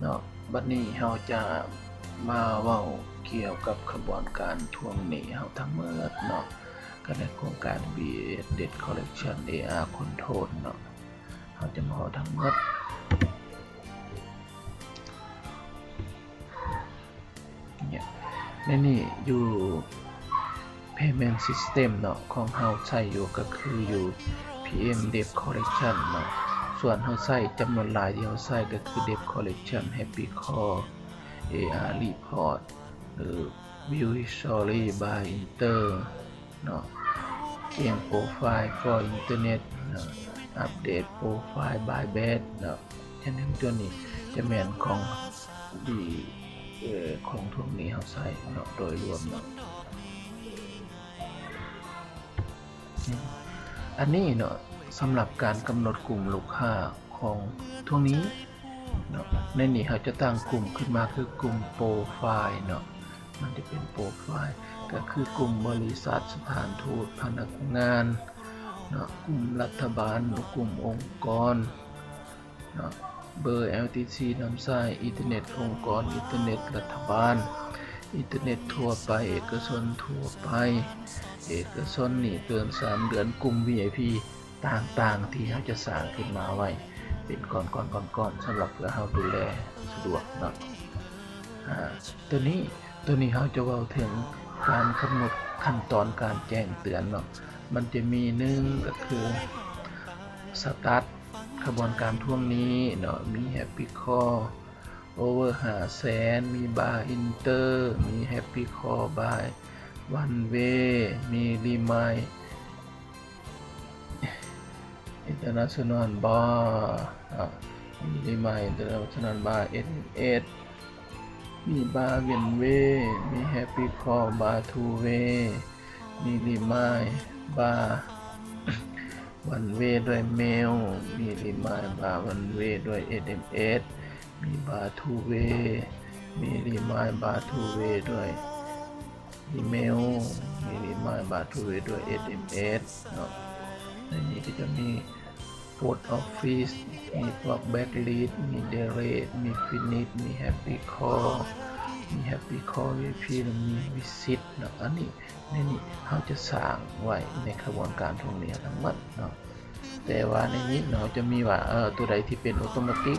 ເນາະ. ບັດນີ້ເຮົາຈະມາເວົ້າກ່ຽວກັບຂະບວນການທວງໜີ້ເຮົາທັງໝົດເນາະ, ກໍໃນໂຄງການ ບີເອສ Debt Collection ເອອາ Control ເນາະ, ເຮົາຈະມາເວົ້າທັງໝົດ. ໃນນີ້ຢູ່ Payment System ເນາະ ຂອງເຮົາໃຊ້ຢູ່ກໍຄືຢູ່ ພີເອັມ Debt Collection ເນາະ. ສ່ວນເຮົາໃຊ້ ຈຳນວນຫຼາຍທີ່ເຮົາໃຊ້ກໍຄື Debt Collection, Happy Call, ເອອາ Report ຫຼື View History by Inter ເນາະ, Change Profile for Internet ເນາະ, Update Profile by Bank ເນາະ. ອັນໜຶ່ງຕົວນີ້ຈະແມ່ນຂອງດີ ເອີ ຂອງທວງໜີ້ເຮົາໃຊ້ເນາະ ໂດຍລວມເນາະ. ອັນນີ້ເນາະ ສຳລັບການກຳນົດກຸ່ມລູກຄ້າຂອງທວງໜີ້ເນາະ. ໃນນີ້ເຮົາຈະຕັ້ງກຸ່ມຂຶ້ນມາຄືກຸ່ມ Profile ເນາະ, ມັນຈະເປັນ Profile ກໍຄືກຸ່ມບໍລິສັດ, ສະຖານທູດ, ພະນັກງານເນາະ, ກຸ່ມລັດຖະບານ, ກຸ່ມອົງກອນເນາະ, ເບີ ແອລ ທີ ຊີ ນຳໃຊ້, ອິນເຕີເນັດອົງກອນ, ອິນເຕີເນັດລັດຖະບານ, ອິນເຕີເນັດທົ່ວໄປ, ເອກະຊົນທົ່ວໄປ, ເອກະຊົນນີ້ເກີນສາມເດືອນ, ກຸ່ມ ວີໄອພີ ຕ່າງໆ ທີ່ເຮົາຈະສ້າງຂຶ້ນມາໄວ້ເປັນກ້ອນໆໆ ສຳລັບເພື່ອເຮົາດູແລສະດວກເນາະ. ອາ ຕົວນີ້ ຕົວນີ້ເຮົາຈະເວົ້າເຖິງການກຳນົດຂັ້ນຕອນການແຈ້ງເຕືອນເນາະ. ມັນຈະມີ ໜຶ່ງ ກໍຄື Start ຂະບວນການທວງໜີ້ເນາະ, ມີ Happy Call Over ຫ້າແສນ, ມີ Bar Inter, ມີ Happy Call Bar One Way, ມີ Remind International Bar, ມີ Remind International Bar ເອັດເອັມເອັດ, ມີ Bar One Way, ມີ Happy Call Bar Two Way, ມີ Remind Bar One Way ດ້ວຍເມວ, ມີ Remind Bar One Way ດ້ວຍ ເອັສ ເອັມ ເອັສ, ມີ Bar Two Way, ມີ Remind Bar Two Way ດ້ວຍ ອີເມວ, ມີ Remind Bar Two Way ດ້ວຍ ເອັສ ເອັມ ເອັສ ເນາະ. ໃນນີ້ກໍຈະມີ Post Office, ມີພວກ Blacklist, ມີ Delete, ມີ Finish, ມີ Happy Call, ມີ Happy Call ວີໄອພີ ແລະ ມີ Visit ເນາະ. ອັນນີ້ ໃນນີ້ເຮົາຈະສ້າງໄວ້ໃນຂະບວນການພວກນີ້ທັງໝົດເນາະ, ແຕ່ວ່າໃນນີ້ເນາະ ຈະມີວ່າ ເອີ ຕົວໃດທີ່ເປັນ Automatic,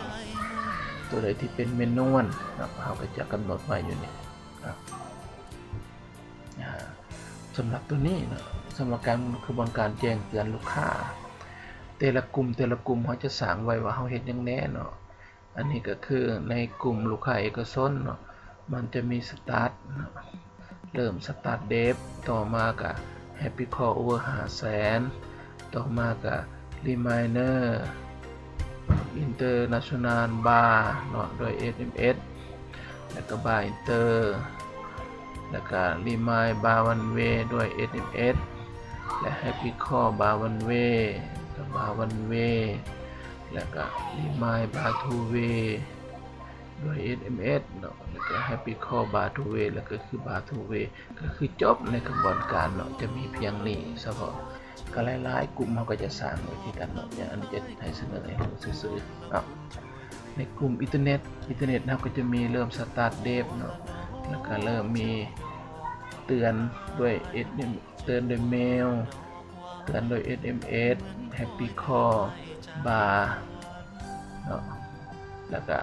ຕົວໃດທີ່ເປັນ Manual ເນາະ, ເຮົາກໍຈະກຳນົດໄວ້ຢູ່ນີ້ເນາະ. ອາ ສຳລັບຕົວນີ້ເນາະ, ສຳລັບການ ຂະບວນການແຈ້ງເຕືອນລູກຄ້າ ແຕ່ລະກຸ່ມ ແຕ່ລະກຸ່ມເຮົາຈະສ້າງໄວ້ວ່າເຮົາເຮັດຫຍັງແດ່ເນາະ. ອັນນີ້ກໍຄືໃນກຸ່ມລູກຄ້າເອກະຊົນເນາະ, ມັນຈະມີ Start ເນາະ, ເລີ່ມ Start Debt, ຕໍ່ມາກໍ Happy Call Over ຫ້າແສນ, ຕໍ່ມາກໍ Reminder International Bar ເນາະ ດ້ວຍ ເອັສ ເອັມ ເອັສ ແລ້ວກໍ Bar Inter ແລ້ວກໍ Remind Bar One Way ດ້ວຍ ເອັສ ເອັມ ເອັສ ແລະ Happy Call Bar One Way ກັບ Bar One Way ແລ້ວກໍ Remind Bar Two Way ດ້ວຍ ເອັສ ເອັມ ເອັສ ເນາະ, ແລ້ວກໍ Happy Call Bar Two Way ແລ້ວກໍຄື Bar Two Way ກໍຄືຈົບໃນຂະບວນການເນາະ. ຈະມີພຽງນີ້ສະເພາະ, ກໍຫຼາຍໆກຸ່ມເຮົາກໍຈະສ້າງໄວ້ຄືກັນເນາະ. ຢ່າງອັນນີ້ຈະໃຫ້ສະເໜີໃຫ້ຮູ້ຊື່ໆເນາະ. ໃນກຸ່ມອິນເຕີເນັດ, ອິນເຕີເນັດເຮົາກໍຈະມີເລີ່ມ Start Debt ເນາະ, ແລ້ວກໍເລີ່ມມີເຕືອນດ້ວຍ ເອັສ ເອັມ ເຕືອນດ້ວຍເມວ, ເຕືອນດ້ວຍ ເອັສ ເອັມ ເອັສ, Happy Call Bar ເນາະ, ແລ້ວກະ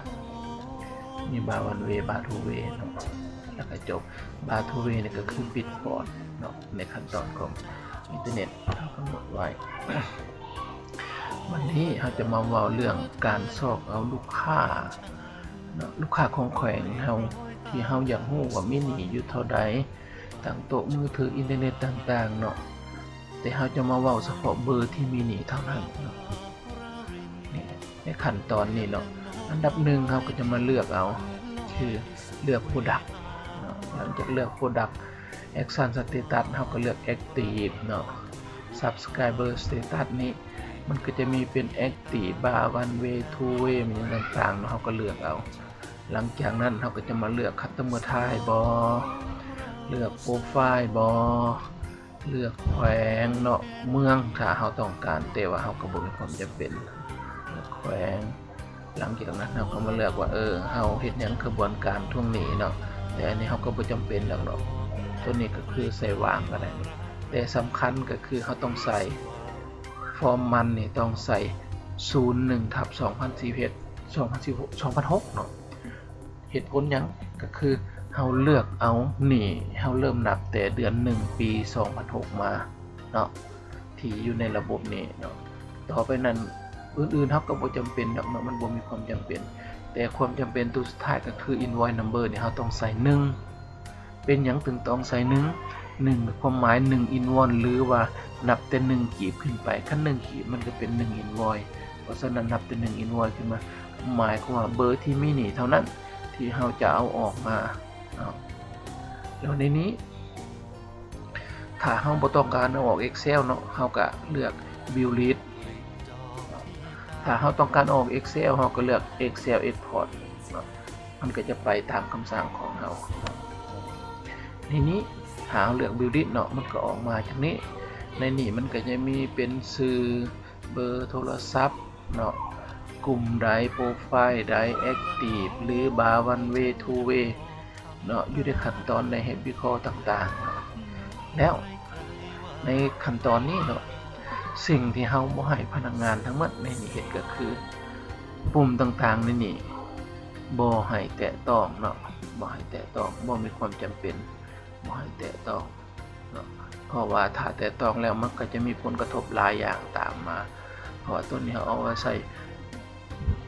ມີ Bar One Way, Bar Two Way ເນາະ, ແລ້ວກະຈົບ. Bar Two Way ນີ້ກໍຄືປິດພອດເນາະ, ໃນຂັ້ນຕອນຂອງອິນເຕີເນັດເຮົາກຳນົດໄວ້. ວັນນີ້ເຮົາຈະມາເວົ້າເລື່ອງການຊອກເອົາລູກຄ້າເນາະ, ລູກຄ້າຂອງແຂວງເຮົາ ທີ່ເຮົາຢາກຮູ້ວ່າມີໜີ້ຢູ່ເທົ່າໃດ, ຕັ້ງໂຕະມືຖື, ອິນເຕີເນັດຕ່າງໆເນາະ, ແຕ່ເຮົາຈະມາເວົ້າສະເພາະເບີທີ່ມີໜີ້ເທົ່ານັ້ນເນາະ. ໃນຂັ້ນຕອນນີ້ເນາະ, ອັນດັບໜຶ່ງເຮົາກໍຈະມາເລືອກເອົາ ຄືເລືອກ Product ເນາະ. ຫຼັງຈາກເລືອກ Product, Action Status ເຮົາກໍເລືອກ Active ເນາະ. Subscriber Status ນີ້ມັນກໍຈະມີເປັນ Active, Bar One Way, Two Way ມີຫຍັງຕ່າງໆເນາະ, ເຮົາກໍເລືອກເອົາ. ຫຼັງຈາກນັ້ນເຮົາກໍຈະມາເລືອກ Customer Type ບໍ, ເລືອກ Profile ບໍ, ເລືອກແຂວງເນາະ, ເມືອງ ຖ້າເຮົາຕ້ອງການ, ແຕ່ວ່າເຮົາກໍບໍ່ມີຄວາມຈຳເປັນ. ເລືອກແຂວງ, ຫຼັງຈາກນັ້ນເຮົາກໍມາເລືອກວ່າ ເອີ ເຮົາເຮັດຫຍັງຂະບວນການທວງໜີ້ເນາະ. ແຕ່ອັນນີ້ເຮົາກໍບໍ່ຈຳເປັນຫຍັງດອກ. ໂຕນີ້ກໍຄືໃສ່ວ່າງກໍໄດ້. ແຕ່ສຳຄັນກໍຄືເຮົາຕ້ອງໃສ່ ຟອມມັນນີ້ຕ້ອງໃສ່ ສູນໜຶ່ງ ທັບ ສອງພັນສິບເອັດ ສອງພັນສິບຫົກ ສອງພັນຫົກເນາະ. ເຫດຜົນຫຍັງ? ກໍຄືເຮົາເລືອກເອົາໜີ້ ເຮົາເລີ່ມນັບແຕ່ເດືອນໜຶ່ງ ປີສອງພັນຫົກມາເນາະ ທີ່ຢູ່ໃນລະບົບນີ້ເນາະ. ຕໍ່ໄປນັ້ນ ອື່ນໆ ເຮົາກໍບໍ່ຈຳເປັນດອກເນາະ, ມັນບໍ່ມີຄວາມຈຳເປັນ. ແຕ່ຄວາມຈຳເປັນຕົວສຸດທ້າຍກໍຄື invoice number ນີ້ເຮົາຕ້ອງໃສ່ໜຶ່ງ. ເປັນຫຍັງຈຶ່ງຕ້ອງໃສ່ໜຶ່ງ? ໜຶ່ງ ຄວາມໝາຍ ໜຶ່ງ invoice ຫຼືວ່ານັບແຕ່ໜຶ່ງກີບຂຶ້ນໄປ. ຄັນໜຶ່ງກີບ ມັນກໍເປັນໜຶ່ງ invoice. ເພາະສະນັ້ນ ນັບແຕ່ໜຶ່ງ invoice ຂຶ້ນມາ ໝາຍຄວາມວ່າເບີທີ່ມີໜີ້ເທົ່ານັ້ນທີ່ເຮົາຈະເອົາອອກມາເນາະ. ແລ້ວໃນນີ້ ຖ້າເຮົາບໍ່ຕ້ອງການເອົາອອກ Excel ເນາະ ເຮົາກະເລືອກ View List. ຖ້າເຮົາຕ້ອງການເອົາອອກ Excel ເຮົາກໍເລືອກ Excel Export ເນາະ. ມັນກໍຈະໄປຕາມຄຳສັ່ງຂອງເຮົາ. ໃນນີ້ ຖ້າເຮົາເລືອກ View List ເນາະ ມັນກໍອອກມາຈັ່ງນີ້. ໃນນີ້ມັນກໍຈະມີເປັນຊື່ ເບີໂທລະສັບເນາະ, ກຸ່ມໃດ ໂປຣໄຟລ໌ໃດ active ຫຼື one way two way ເນາະ, ຢູ່ໃນຂັ້ນຕອນໃນ Happy Call ຕ່າງໆເນາະ. ແລ້ວໃນຂັ້ນຕອນນີ້ເນາະ ສິ່ງທີ່ເຮົາບໍ່ໃຫ້ພະນັກງານທັງໝົດໃນນີ້ເຮັດກໍຄື ປຸ່ມຕ່າງໆໃນນີ້ບໍ່ໃຫ້ແຕະຕ້ອງເນາະ, ບໍ່ໃຫ້ແຕະຕ້ອງ, ບໍ່ມີຄວາມຈຳເປັນ ບໍ່ໃຫ້ແຕະຕ້ອງເນາະ. ເພາະວ່າຖ້າແຕະຕ້ອງແລ້ວ ມັນກໍຈະມີຜົນກະທົບຫຼາຍຢ່າງຕາມມາ. ເພາະວ່າຕົວນີ້ເຮົາເອົາໄວ້ໃຊ້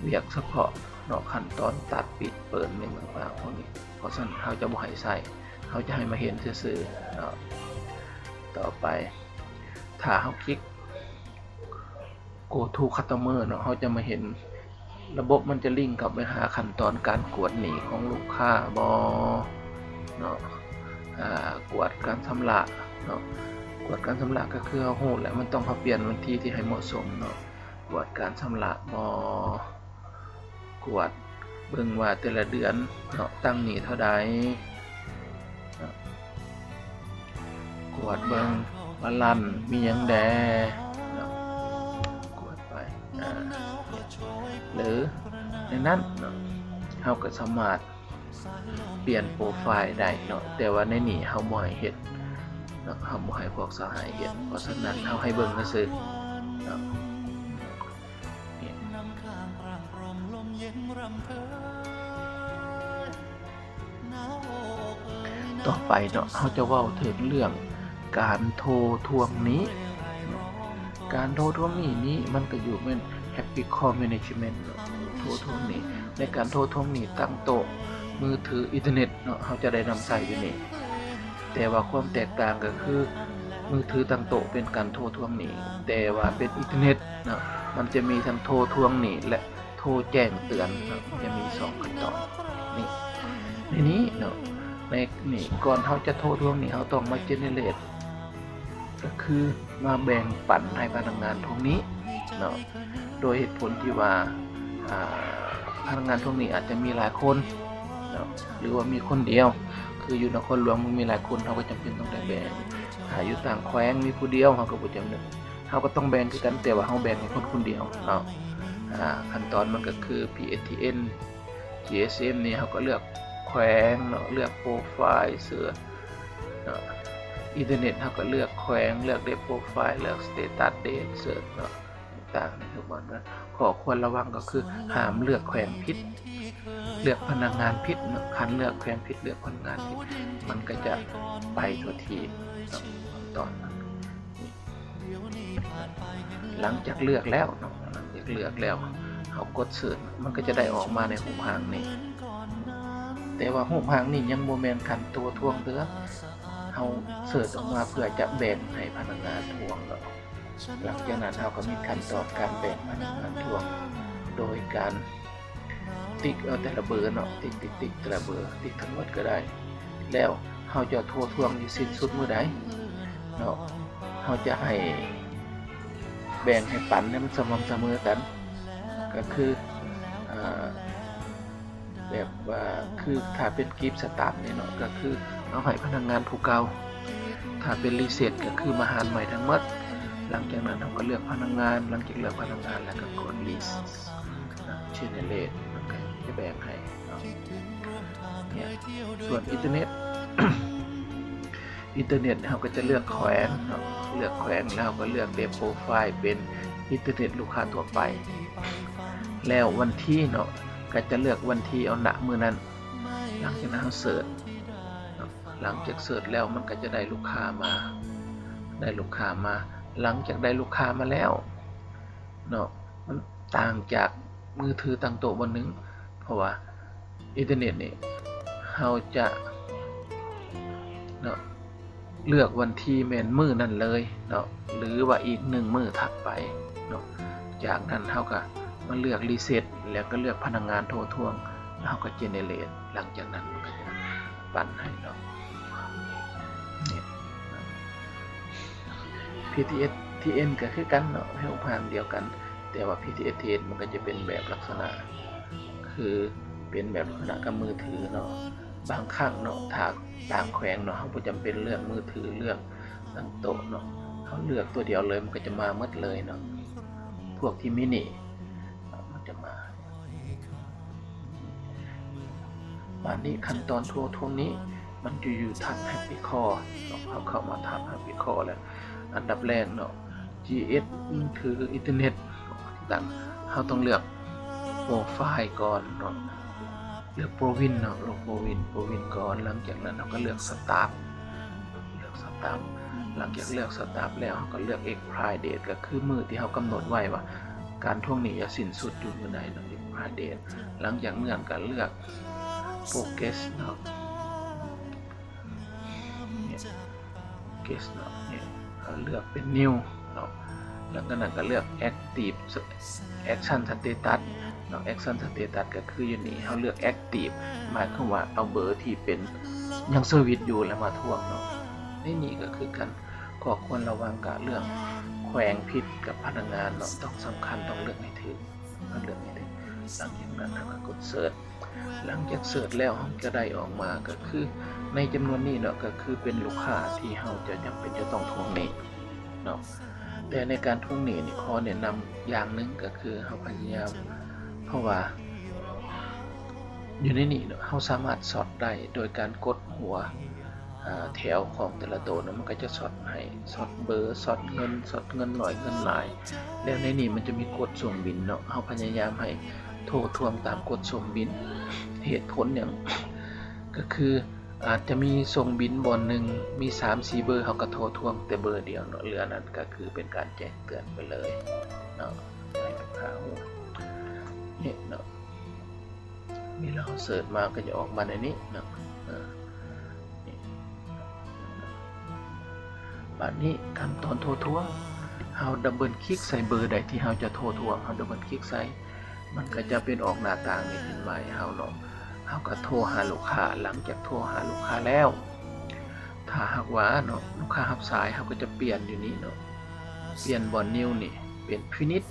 ວຽກສະເພາະເນາະ, ຂັ້ນຕອນຕັດ ປິດ ເປີດ ຫຍັງຕ່າງໆພວກນີ້. ເພາະສະນັ້ນ ເຮົາຈະບໍ່ໃຫ້ໃຊ້, ເຮົາຈະໃຫ້ມາເຫັນຊື່ໆເນາະ. ຕໍ່ໄປ ຖ້າເຮົາຄລິກ Go to Customer ເນາະ, ເຮົາຈະມາເຫັນ ລະບົບມັນຈະລິງເຂົ້າໄປຫາຂັ້ນຕອນການກວດໜີ້ຂອງລູກຄ້າບໍ່ເນາະ. ອາ ກວດການຊຳລະເນາະ, ກວດການຊຳລະກໍຄືເຮົາຮູ້ແລ້ວ ມັນຕ້ອງມາປ່ຽນວັນທີທີ່ໃຫ້ເໝາະສົມເນາະ. ກວດການຊຳລະບໍ່, ກວດເບິ່ງວ່າແຕ່ລະເດືອນເນາະ ຕັ້ງໜີ້ເທົ່າໃດເນາະ. ກວດເບິ່ງວ່າລັນມີຫຍັງແດ່ເນາະ, ກວດໄປ ອາ ຫຼືໃນນັ້ນເນາະ ເຮົາກໍສາມາດປ່ຽນໂປຣໄຟລ໌ໄດ້ເນາະ, ແຕ່ວ່າໃນນີ້ເຮົາບໍ່ໃຫ້ເຮັດເນາະ, ເຮົາບໍ່ໃຫ້ພວກສະຫາຍເຮັດ. ເພາະສະນັ້ນ ເຮົາໃຫ້ເບິ່ງຊື່ໆເນາະ. ນີ້ ຕໍ່ໄປເນາະ ເຮົາຈະເວົ້າເຖິງເລື່ອງການໂທທວງໜີ້. ການໂທທວງໜີ້ນີ້ ມັນກໍຢູ່ແມ່ນ Happy Call Management ເນາະ, ໂທທວງໜີ້. ໃນການໂທທວງໜີ້ ຕັ້ງໂຕະ ມືຖື ອິນເຕີເນັດເນາະ ເຮົາຈະໄດ້ນຳໃຊ້ຢູ່ນີ້. ແຕ່ວ່າຄວາມແຕກຕ່າງກໍຄື ມືຖືຕັ້ງໂຕະເປັນການໂທທວງໜີ້, ແຕ່ວ່າເປັນອິນເຕີເນັດເນາະ ມັນຈະມີທັງໂທທວງໜີ້ ແລະ ໂທແຈ້ງເຕືອນເນາະ, ຈະມີສອງຂັ້ນຕອນນີ້. ໃນນີ້ເນາະ ໃນນີ້ ກ່ອນເຮົາຈະໂທທວງໜີ້ ເຮົາຕ້ອງມາ generate ກໍຄືມາແບ່ງປັນໃຫ້ພະນັກງານທວງໜີ້ເນາະ. ໂດຍເຫດຜົນທີ່ວ່າ ອາ ພະນັກງານທວງໜີ້ອາດຈະມີຫຼາຍຄົນເນາະ ຫຼືວ່າມີຄົນດຽວ, ຄືຢູ່ນະຄອນຫຼວງມັນມີຫຼາຍຄົນ ເຮົາກໍຈຳເປັນຕ້ອງໄດ້ແບ່ງ. ຖ້າຢູ່ຕ່າງແຂວງມີຜູ້ດຽວ ເຮົາກໍບໍ່ຈຳເປັນ, ເຮົາກໍຕ້ອງແບ່ງຄືກັນ ແຕ່ວ່າເຮົາແບ່ງໃຫ້ຄົນຄົນດຽວເນາະ. ອາ ຂັ້ນຕອນມັນກໍຄື PSTN GSM ນີ້ ເຮົາກໍເລືອກແຂວງເນາະ, ເລືອກໂປຣໄຟລ໌ search ເນາະ, ອິນເຕີເນັດ ເຮົາກໍເລືອກແຂວງ, ເລືອກ date profile, ເລືອກ status date search ເນາະ. ຕ່າງໆ ໃນທຸກວັນນະ ຂໍ້ຄວນລະວັງກໍຄືຫ້າມເລືອກແຂວງຜິດ ເລືອກພະນັກງານຜິດເນາະ. ຄັນເລືອກແຂວງຜິດ ເລືອກພະນັກງານຜິດ ມັນກໍຈະໄປທົ່ວທີບເນາະ ຕອນນັ້ນ. ຫຼັງຈາກເລືອກແລ້ວເນາະ ຫຼັງຈາກເລືອກແລ້ວ ເຮົາກົດ search ມັນກໍຈະໄດ້ອອກມາໃນຮູບຮ່າງນີ້. ແຕ່ວ່າຮູບຮ່າງນີ້ຍັງບໍ່ແມ່ນການໂທທວງເທື່ອ, ເຮົາ search ອອກມາເພື່ອຈະແບ່ງໃຫ້ພະນັກງານທວງເນາະ. ຫຼັງຈາກນັ້ນເຮົາກໍມີຂັ້ນຕອນການແບ່ງພະນັກງານທວງ ໂດຍການຕິກເອົາແຕ່ລະເບີເນາະ, ຕິກໆໆ ແຕ່ລະເບີ ຕິກທັງໝົດກໍໄດ້. ແລ້ວເຮົາຈະໂທທວງນີ້ສິ້ນສຸດມື້ໃດເນາະ, ເຮົາຈະໃຫ້ແບ່ງໃຫ້ປັນໃຫ້ມັນສະໝ່ຳສະເໝີກັນ ກໍຄື ອາ ແບບວ່າ ຄືຖ້າເປັນກີບສະຕາມນີ້ເນາະ ກໍຄືເອົາໃຫ້ພະນັກງານຜູ້ເກົ່າ, ຖ້າເປັນ reset ກໍຄືມາຫານໃໝ່ທັງໝົດ. ຫຼັງຈາກນັ້ນເຮົາກໍເລືອກພະນັກງານ, ຫຼັງຈາກເລືອກພະນັກງານແລ້ວກໍກົດ list ນະ, generate ມັນກໍຈະແບ່ງໃຫ້ເນາະ. ສ່ວນອິນເຕີເນັດ ອິນເຕີເນັດເຮົາກໍຈະເລືອກແຂວງເນາະ ເລືອກແຂວງແລ້ວເຮົາກໍເລືອກ date profile ເປັນອິນເຕີເນັດລູກຄ້າທົ່ວໄປ ແລ້ວວັນທີເນາະ ກໍຈະເລືອກວັນທີເອົາ ນະ ມື້ນັ້ນ. ຫຼັງຈາກນັ້ນເຮົາ search ເນາະ ຫຼັງຈາກ search ແລ້ວມັນກໍຈະໄດ້ລູກຄ້າມາ ໄດ້ລູກຄ້າມາ. ຫຼັງຈາກໄດ້ລູກຄ້າມາແລ້ວເນາະ ມັນຕ່າງຈາກມືຖືຕັ້ງໂຕະບ່ອນໜຶ່ງ ເພາະວ່າອິນເຕີເນັດນີ້ເຮົາຈະເນາະ ເລືອກວັນທີແມ່ນມື້ນັ້ນເລີຍເນາະ ຫຼືວ່າອີກໜຶ່ງມື້ຖັດໄປເນາະ. ຈາກນັ້ນເຮົາກໍມາເລືອກ reset ແລ້ວກໍເລືອກພະນັກງານໂທທວງ ແລ້ວເຮົາກໍ generate. ຫຼັງຈາກນັ້ນມັນກໍຈະປັ່ນໃຫ້ເນາະ. ນີ້ PTSTN ກໍຄືກັນເນາະ ຮູບຮ່າງດຽວກັນ ແຕ່ວ່າ PTSTN ມັນກໍຈະເປັນແບບລັກສະນະ ຄືເປັນແບບລັກສະນະກັບມືຖືເນາະ. ບາງຄັ້ງເນາະ ຖ້າຕ່າງແຂວງເນາະ ເຮົາບໍ່ຈຳເປັນເລືອກມືຖື ເລືອກຕັ້ງໂຕະເນາະ ເຮົາເລືອກຕົວດຽວເລີຍ ມັນກໍຈະມາໝົດເລີຍເນາະ. ພວກທີ່ມີໜີ້ ມັນຈະມາ. ບາດນີ້ຂັ້ນຕອນໂທທວງນີ້ ມັນຈະຢູ່ທັບ Happy Call ເນາະ. ເຮົາເຂົ້າມາທັບ Happy Call ແລ້ວ ອັນດັບແລກເນາະ GS ມືຖື ອິນເຕີເນັດຕ່າງໆ ເຮົາຕ້ອງເລືອກ Profile ກ່ອນເນາະ ເລືອກ Province ເນາະ ເລືອກ Province Province ກ່ອນ. ຫຼັງຈາກນັ້ນເຮົາກໍເລືອກ Staff ເລືອກ Staff. ຫຼັງຈາກເລືອກ Staff ແລ້ວ ເຮົາກໍເລືອກ Expire Date ກໍຄືມື້ທີ່ເຮົາກຳນົດໄວ້ວ່າການທວງໜີ້ຈະສິ້ນສຸດຢູ່ມື້ໃດເນາະ Expire Date. ຫຼັງຈາກນັ້ນກໍເລືອກ Progress ເນາະ Progress ເນາະ ເຮົາເລືອກເປັນ New ເນາະ. ຫຼັງຈາກນັ້ນກໍເລືອກ Active Action Status ເນາະ Action Status ກໍຄືຢູ່ນີ້ ເຮົາເລືອກ Active ໝາຍຄວາມວ່າເອົາເບີທີ່ເປັນ ຍັງເຊີວິດຢູ່ແລ້ວມາທວງເນາະ. ໃນນີ້ກໍຄືກັນ ຂໍ້ຄວນລະວັງກະເລື່ອງແຂວງຜິດກັບພະນັກງານເນາະ ຕ້ອງສຳຄັນ ຕ້ອງເລືອກໃຫ້ຖືກ ຕ້ອງເລືອກໃຫ້ຖືກ. ຫຼັງຈາກນັ້ນເຮົາກໍກົດ Search. ຫຼັງຈາກ Search ແລ້ວເຮົາຈະໄດ້ອອກມາກໍຄື ໃນຈຳນວນນີ້ເນາະ ກໍຄືເປັນລູກຄ້າທີ່ເຮົາຈະຈຳເປັນຈະຕ້ອງທວງໜີ້ເນາະ. ແຕ່ໃນການທວງໜີ້ນີ້ ຂໍແນະນຳຢ່າງໜຶ່ງກໍຄືເຮົາພະຍາຍາມ ເພາະວ່າຢູ່ໃນນີ້ເນາະ ເຮົາສາມາດ Sort ໄດ້ໂດຍການກົດຫົວ ອາ ແຖວຂອງແຕ່ລະໂຕເນາະ ມັນກໍຈະ Sort ໃຫ້ Sort ເບີ Sort ເງິນ Sort ເງິນໜ້ອຍ ເງິນຫຼາຍ. ແລ້ວໃນນີ້ມັນຈະມີກົດສົ່ງບິນເນາະ ເຮົາພະຍາຍາມໃຫ້ໂທທວງຕາມກົດສົ່ງບິນ. ເຫດຜົນຫຍັງ ກໍຄືອາດຈະມີສົ່ງບິນບ່ອນໜຶ່ງ ມີສາມສີ່ເບີ ເຮົາກໍໂທທວງແຕ່ເບີດຽວເນາະ ເຫຼືອນັ້ນກໍຄືເປັນການແຈ້ງເຕືອນໄປເລີຍເນາະ ໃຫ້ລູກຄ້າຮູ້. ນີ້ເນາະ ເວລາເຮົາ Search ມາກໍຈະອອກມາແນວນີ້ເນາະ. ເອີ ນີ້ ບາດນີ້ຂັ້ນຕອນໂທທວງ ເຮົາ Double Click ໃສ່ເບີໃດທີ່ເຮົາຈະໂທທວງ ເຮົາ Double Click ໃສ່ ມັນກໍຈະເປັນອອກໜ້າຕ່າງນີ້ຂຶ້ນມາໃຫ້ເຮົາເນາະ. ເຮົາກໍໂທຫາລູກຄ້າ ຫຼັງຈາກໂທຫາລູກຄ້າແລ້ວ ຖ້າຫາກວ່າເນາະ ລູກຄ້າຮັບສາຍ ເຮົາກໍຈະປ່ຽນຢູ່ນີ້ເນາະ ປ່ຽນບ່ອນ New ນີ້ເປັນ Finish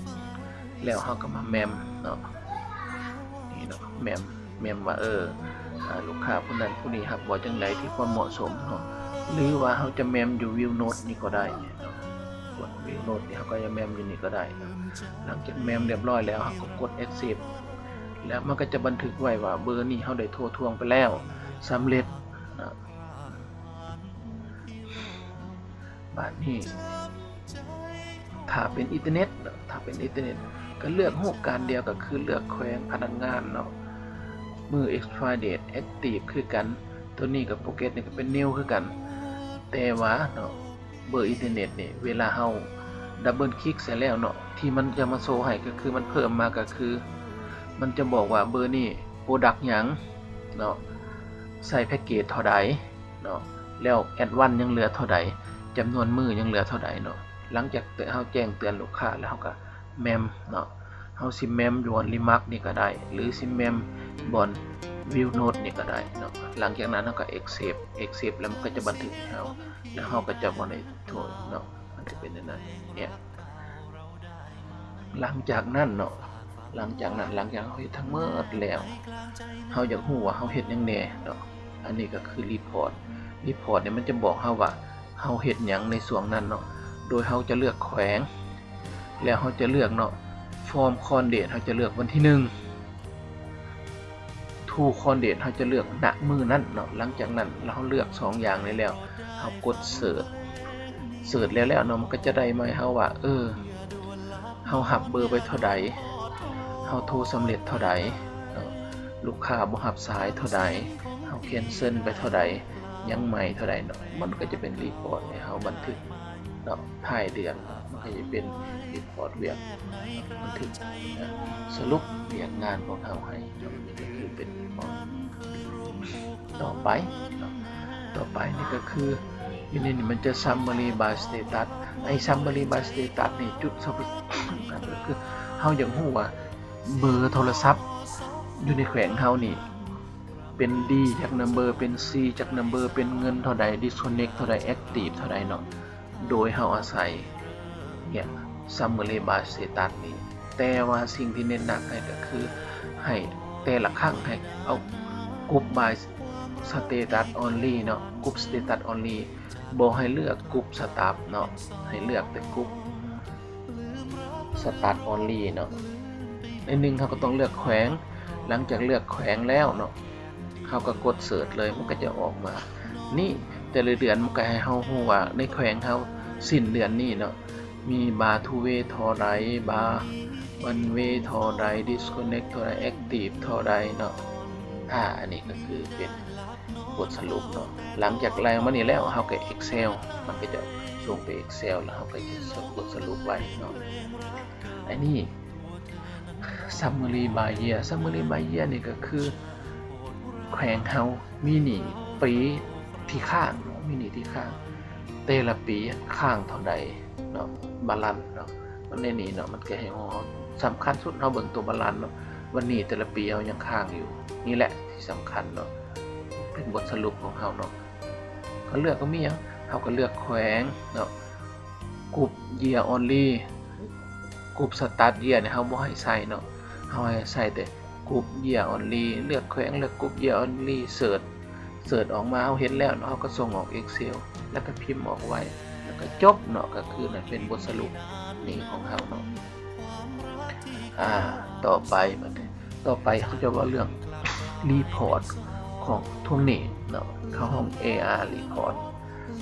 ແລ້ວເຮົາກໍມາ Ma'am ເນາະ ນີ້ເນາະ Ma'am Ma'am ວ່າ ເອີ ອາ ລູກຄ້າຜູ້ນັ້ນຜູ້ນີ້ຮັບບໍ່ ຈັ່ງໃດທີ່ຄວາມເໝາະສົມເນາະ ຫຼືວ່າເຮົາຈະ Ma'am ຢູ່ View Note ນີ້ກໍໄດ້ເນາະ ກົດ View Note ນີ້ເຮົາກໍຈະ Ma'am ຢູ່ນີ້ກໍໄດ້ເນາະ. ຫຼັງຈາກ Ma'am ຮຽບຮ້ອຍແລ້ວ ເຮົາກໍກົດ Accept ແລ້ວມັນກໍຈະບັນທຶກໄວ້ວ່າເບີນີ້ເຮົາໄດ້ໂທທວງໄປແລ້ວສຳເລັດເນາະ. ບາດນີ້ ຖ້າເປັນອິນເຕີເນັດເນາະ ຖ້າເປັນອິນເຕີເນັດ ກໍເລືອກຮູບການດຽວ ກໍຄືເລືອກແຂວງພະນັກງານເນາະ ມື້ Expire Date Active ຄືກັນ. ໂຕນີ້ກັບ Progress ນີ້ກໍເປັນ New ຄືກັນ ແຕ່ວ່າເນາະ ເບີອິນເຕີເນັດນີ້ ເວລາເຮົາ Double Click ໃສ່ແລ້ວເນາະ ທີ່ມັນຈະມາໂຊໃຫ້ ກໍຄືມັນເພີ່ມມາ ກໍຄືມັນຈະບອກວ່າເບີນີ້ Product ຫຍັງເນາະ ໃຊ້ Package ເທົ່າໃດ ເນາະ ແລ້ວ Advance ຍັງເຫຼືອເທົ່າໃດ ຈຳນວນມື້ຍັງເຫຼືອເທົ່າໃດເນາະ. ຫຼັງຈາກເຮົາແຈ້ງເຕືອນລູກຄ້າແລ້ວ ເຮົາກໍ Ma'am ເນາະ ເຮົາຊິ Ma'am ຢູ່ບ່ອນ Remark ນີ້ກໍໄດ້ ຫຼືຊິ Ma'am ບ່ອນ View Note ນີ້ກໍໄດ້ເນາະ. ຫຼັງຈາກນັ້ນເຮົາກໍ Accept Accept ແລ້ວມັນກໍຈະບັນທຶກໃຫ້ເຮົາ ແລ້ວເຮົາກໍຈະບໍ່ໄດ້ໂທດເນາະ ມັນຈະເປັນແນວນັ້ນເນາະ. ຫຼັງຈາກນັ້ນເນາະ ຫຼັງຈາກນັ້ນ ຫຼັງຈາກເຮົາເຮັດທັງໝົດແລ້ວ ເຮົາຢາກຮູ້ວ່າເຮົາເຮັດຫຍັງແດ່ເນາະ ອັນນີ້ກໍຄື Report Report ນີ້ມັນຈະບອກເຮົາວ່າເຮົາເຮັດຫຍັງໃນຊ່ວງນັ້ນເນາະ ໂດຍເຮົາຈະເລືອກແຂວງ ແລ້ວເຮົາຈະເລືອກເນາະ From Current Date ເຮົາຈະເລືອກວັນທີໜຶ່ງ ຜູ້ຄອນເດດ ເຮົາຈະເລືອກນະມື້ນັ້ນເນາະ. ຫຼັງຈາກນັ້ນເຮົາເລືອກສອງຢ່າງນີ້ແລ້ວ ເຮົາກົດເສີດ ເສີດແລ້ວໆເນາະ ມັນກໍຈະໄດ້ມາໃຫ້ເຮົາວ່າ ເອີ ເຮົາຮັບເບີໄປເທົ່າໃດ ເຮົາໂທສຳເລັດເທົ່າໃດເນາະ ລູກຄ້າບໍ່ຮັບສາຍເທົ່າໃດ ເຮົາແຄນເຊິນໄປເທົ່າໃດ ຍັງໃໝ່ເທົ່າໃດເນາະ. ມັນກໍຈະເປັນຣີພອດໃຫ້ເຮົາບັນທຶກເນາະ ທ້າຍເດືອນ ມັນກໍຈະເປັນຣີພອດວຽກ ບັນທຶກສະຫຼຸບວຽກງານຂອງເຮົາໃຫ້ເນາະ. ນີ້ກໍຄືເປັນຂໍ້ຕໍ່ໄປເນາະ ຕໍ່ໄປນີ້ກໍຄື ຢູ່ໃນນີ້ມັນຈະ summary by status ໄອ້ summary by status ນີ້ ຈຸດສຳຄັນກໍຄືເຮົາຢາກຮູ້ວ່າເບີໂທລະສັບຢູ່ໃນແຂວງເຮົານີ້ ເປັນ D ຈັກ number ເປັນ C ຈັກ number ເປັນເງິນເທົ່າໃດ disconnect ເທົ່າໃດ active ເທົ່າໃດເນາະ. ໂດຍເຮົາອາໄສ summary by status ນີ້ ແຕ່ວ່າສິ່ງທີ່ເນັ້ນໜັກໃຫ້ກໍຄື ໃຫ້ແຕ່ລະຄັ້ງໃຫ້ເອົາ group by status only ເນາະ group status only ບໍ່ໃຫ້ເລືອກ group status ເນາະ ໃຫ້ເລືອກແຕ່ group status only ເນາະ. ໃນໜຶ່ງເຮົາກໍຕ້ອງເລືອກແຂວງ ຫຼັງຈາກເລືອກແຂວງແລ້ວເນາະ ເຮົາກໍກົດເສີດເລີຍ ມັນກໍຈະອອກມານີ້ ແຕ່ລະເດືອນມັນກໍໃຫ້ເຮົາຮູ້ວ່າໃນແຂວງເຮົາສິ້ນເດືອນນີ້ເນາະ ມີ bar two way ທໍ່ໃດ bar one way ທໍ່ໃດ disconnect ທໍ່ໃດ active ທໍ່ໃດເນາະ. ອາ ອັນນີ້ກໍຄືເປັນບົດສະຫຼຸບເນາະ. ຫຼັງຈາກໄລ່ມານີ້ແລ້ວ ເຮົາກໍ Excel ມັນກໍຈະສົ່ງໄປ Excel ແລ້ວເຮົາກໍຈະບົດສະຫຼຸບໄວ້ເນາະ. ອັນນີ້ summary by year summary by year ນີ້ກໍຄືແຂວງເຮົາມີໜີ້ປີທີ່ຄ້າງເນາະ ມີໜີ້ທີ່ຄ້າງ ແຕ່ລະປີຄ້າງເທົ່າໃດເນາະ balance ເນາະ. ມັນໃນນີ້ເນາະ ມັນກໍໃຫ້ເຮົາ ສຳຄັນສຸດເຮົາເບິ່ງຕົວ balance ເນາະ ວ່າໜີ້ແຕ່ລະປີເຮົາຍັງຄ້າງຢູ່ ນີ້ແຫຼະທີ່ສຳຄັນເນາະ ເປັນບົດສະຫຼຸບຂອງເຮົາເນາະ. ເຮົາເລືອກກໍມີຫຍັງ ເຮົາກໍເລືອກແຂວງເນາະ group year only group status year ນີ້ເຮົາບໍ່ໃຫ້ໃສ່ເນາະ ເຮົາໃຫ້ໃສ່ແຕ່ group year only ເລືອກແຂວງ ເລືອກ group year only search search ອອກມາ ເຮົາເຫັນແລ້ວເນາະ ເຮົາກໍສົ່ງອອກ Excel ແລ້ວກໍພິມອອກໄວ້ ແລ້ວກໍຈົບເນາະ. ກໍຄືນັ້ນເປັນບົດສະຫຼຸບນີ້ຂອງເຮົາເນາະ. ອາ ຕໍ່ໄປ ຕໍ່ໄປເຂົາຈະເວົ້າເລື່ອງ report ຂອງທວງໜີ້ເນາະ ເຂົາຮ້ອງ AR report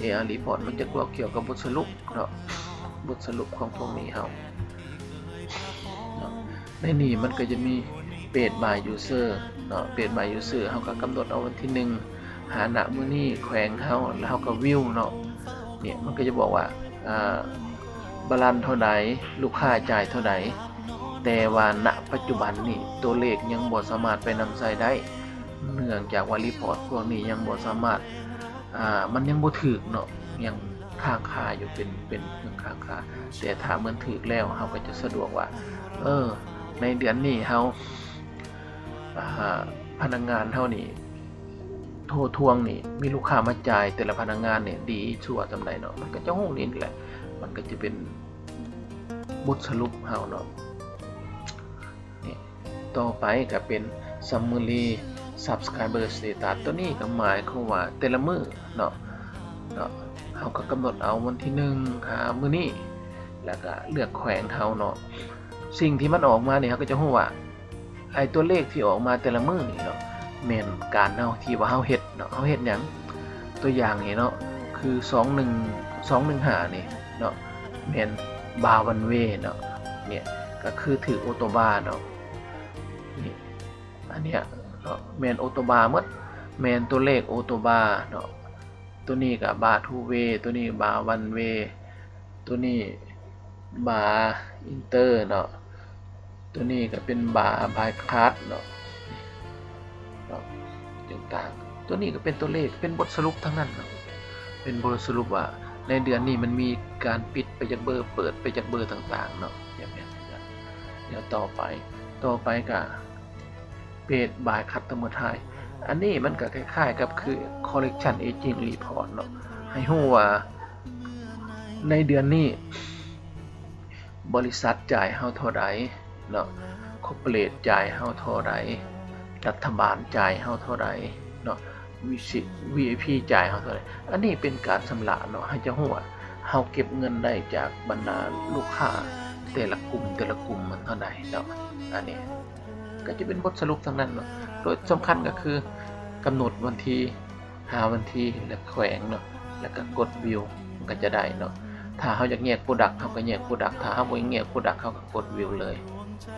AR report ມັນຈະກ່ຽວກັບບົດສະຫຼຸບເນາະ ບົດສະຫຼຸບຂອງພວກນີ້ເຮົາເນາະ. ໃນນີ້ມັນກໍຈະມີ paid by user ເນາະ paid by user ເຮົາກໍກຳນົດເອົາວັນທີໜຶ່ງ ຫານະມື້ນີ້ ແຂວງເຮົາ ແລ້ວເຮົາກໍ view ເນາະ. ນີ້ມັນກໍຈະບອກວ່າ ອາ balance ເທົ່າໃດ ລູກຄ້າຈ່າຍເທົ່າໃດ ແຕ່ວ່ານະປັດຈຸບັນນີ້ ຕົວເລກຍັງບໍ່ສາມາດໄປນຳໃຊ້ໄດ້ ເນື່ອງຈາກວ່າ report ພວກນີ້ຍັງບໍ່ສາມາດ ອາ ມັນຍັງບໍ່ຖືກເນາະ ຍັງຄ້າງຄາຢູ່ ເປັນ ເປັນເລື່ອງຄ້າງຄາ. ແຕ່ຖ້າມັນຖືກແລ້ວ ເຮົາກໍຈະສະດວກວ່າ ເອີ ໃນເດືອນນີ້ເຮົາ ອາ ພະນັກງານເຮົານີ້ ໂທທວງນີ້ ມີລູກຄ້າມາຈ່າຍແຕ່ລະພະນັກງານນີ້ດີຊົ່ວສ່ຳໃດເນາະ ມັນກໍຈະຮູ້ນີ້ແຫຼະ ມັນກໍຈະເປັນບົດສະຫຼຸບເຮົາເນາະ. ນີ້ ຕໍ່ໄປກໍເປັນ summary subscriber status ຕົວນີ້ກໍໝາຍຄວາມວ່າແຕ່ລະມື້ເນາະ ເນາະ ເຮົາກໍກຳນົດເອົາວັນທີໜຶ່ງຫາມື້ນີ້ ແລ້ວກໍເລືອກແຂວງເຮົາເນາະ. ສິ່ງທີ່ມັນອອກມານີ້ ເຮົາກໍຈະຮູ້ວ່າ ໄອ້ຕົວເລກທີ່ອອກມາແຕ່ລະມື້ນີ້ເນາະ ແມ່ນການເຮົາ ທີ່ວ່າເຮົາເຮັດເນາະ ເຮົາເຮັດຫຍັງ. ຕົວຢ່າງນີ້ເນາະ ຄືສອງໜຶ່ງ ສອງໜຶ່ງຫ້ານີ້ເນາະ ແມ່ນ bar one way ເນາະ ນີ້ກໍຄືຖືກ auto bar ເນາະ. ນີ້ ອັນເນີ້ຍເນາະ ແມ່ນ auto bar ໝົດ ແມ່ນຕົວເລກ auto bar ເນາະ. ຕົວນີ້ກໍ bar two way ຕົວນີ້ bar one way ຕົວນີ້ bar inter ເນາະ ຕົວນີ້ກໍເປັນ bar by card ເນາະ ເນາະ ຕ່າງໆ. ຕົວນີ້ກໍເປັນຕົວເລກ ເປັນບົດສະຫຼຸບທັງນັ້ນເນາະ ເປັນບົດສະຫຼຸບວ່າໃນເດືອນນີ້ມັນມີການປິດໄປຈັກເບີ ເປີດໄປຈັກເບີຕ່າງໆເນາະ ແບບນີ້. ແລ້ວຕໍ່ໄປ ຕໍ່ໄປກໍ paid by customer type ອັນນີ້ມັນກໍຄ້າຍໆກັບຄື collection aging report ເນາະ ໃຫ້ຮູ້ວ່າໃນເດືອນນີ້ບໍລິສັດຈ່າຍເຮົາເທົ່າໃດເນາະ corporate ຈ່າຍເຮົາເທົ່າໃດ ລັດຖະບານຈ່າຍເຮົາເທົ່າໃດເນາະ VIP ຈ່າຍເຮົາເທົ່າໃດ. ອັນນີ້ເປັນການຊຳລະເນາະ ໃຫ້ເຈົ້າຮູ້ວ່າເຮົາເກັບເງິນໄດ້ຈາກບັນດາລູກຄ້າແຕ່ລະກຸ່ມ ແຕ່ລະກຸ່ມມັນເທົ່າໃດເນາະ. ອັນນີ້ ກໍຈະເປັນບົດສະຫຼຸບທັງນັ້ນເນາະ. ໂດຍສຳຄັນກໍຄືກຳນົດວັນທີ ຫາວັນທີ ແລະ ແຂວງເນາະ ແລ້ວກໍກົດ View ມັນກໍຈະໄດ້ເນາະ. ຖ້າເຮົາຢາກແຍກ Product ເຮົາກໍແຍກ Product ຖ້າເຮົາບໍ່ຢາກແຍກ Product ເຮົາກໍກົດ View ເລີຍ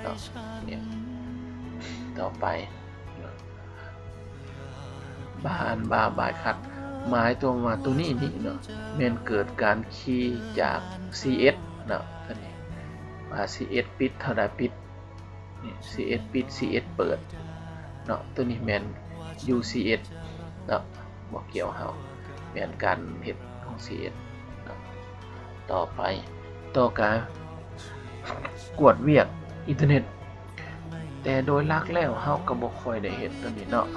ເນາະ. ນີ້ ຕໍ່ໄປ Bar and Bar by Cut ໝາຍຄວາມວ່າໂຕນີ້ນີ້ເນາະ ແມ່ນເກີດການຄີຈາກ CS ເນາະ ໂຕນີ້ວ່າ CS ປິດເທົ່າໃດ ປິດ ນີ້ CS ປິດ CS ເປີດເນາະ. ໂຕນີ້ແມ່ນຢູ່ CS ເນາະ ບໍ່ກ່ຽວເຮົາ ແມ່ນການເຮັດຂອງ CS ເນາະ. ຕໍ່ໄປ ຕໍ່ການກວດວຽກອິນເຕີເນັດ ແຕ່ໂດຍຫຼັກແລ້ວເຮົາກໍບໍ່ຄ່ອຍໄດ້ເຮັດໂຕນີ້ເນາະ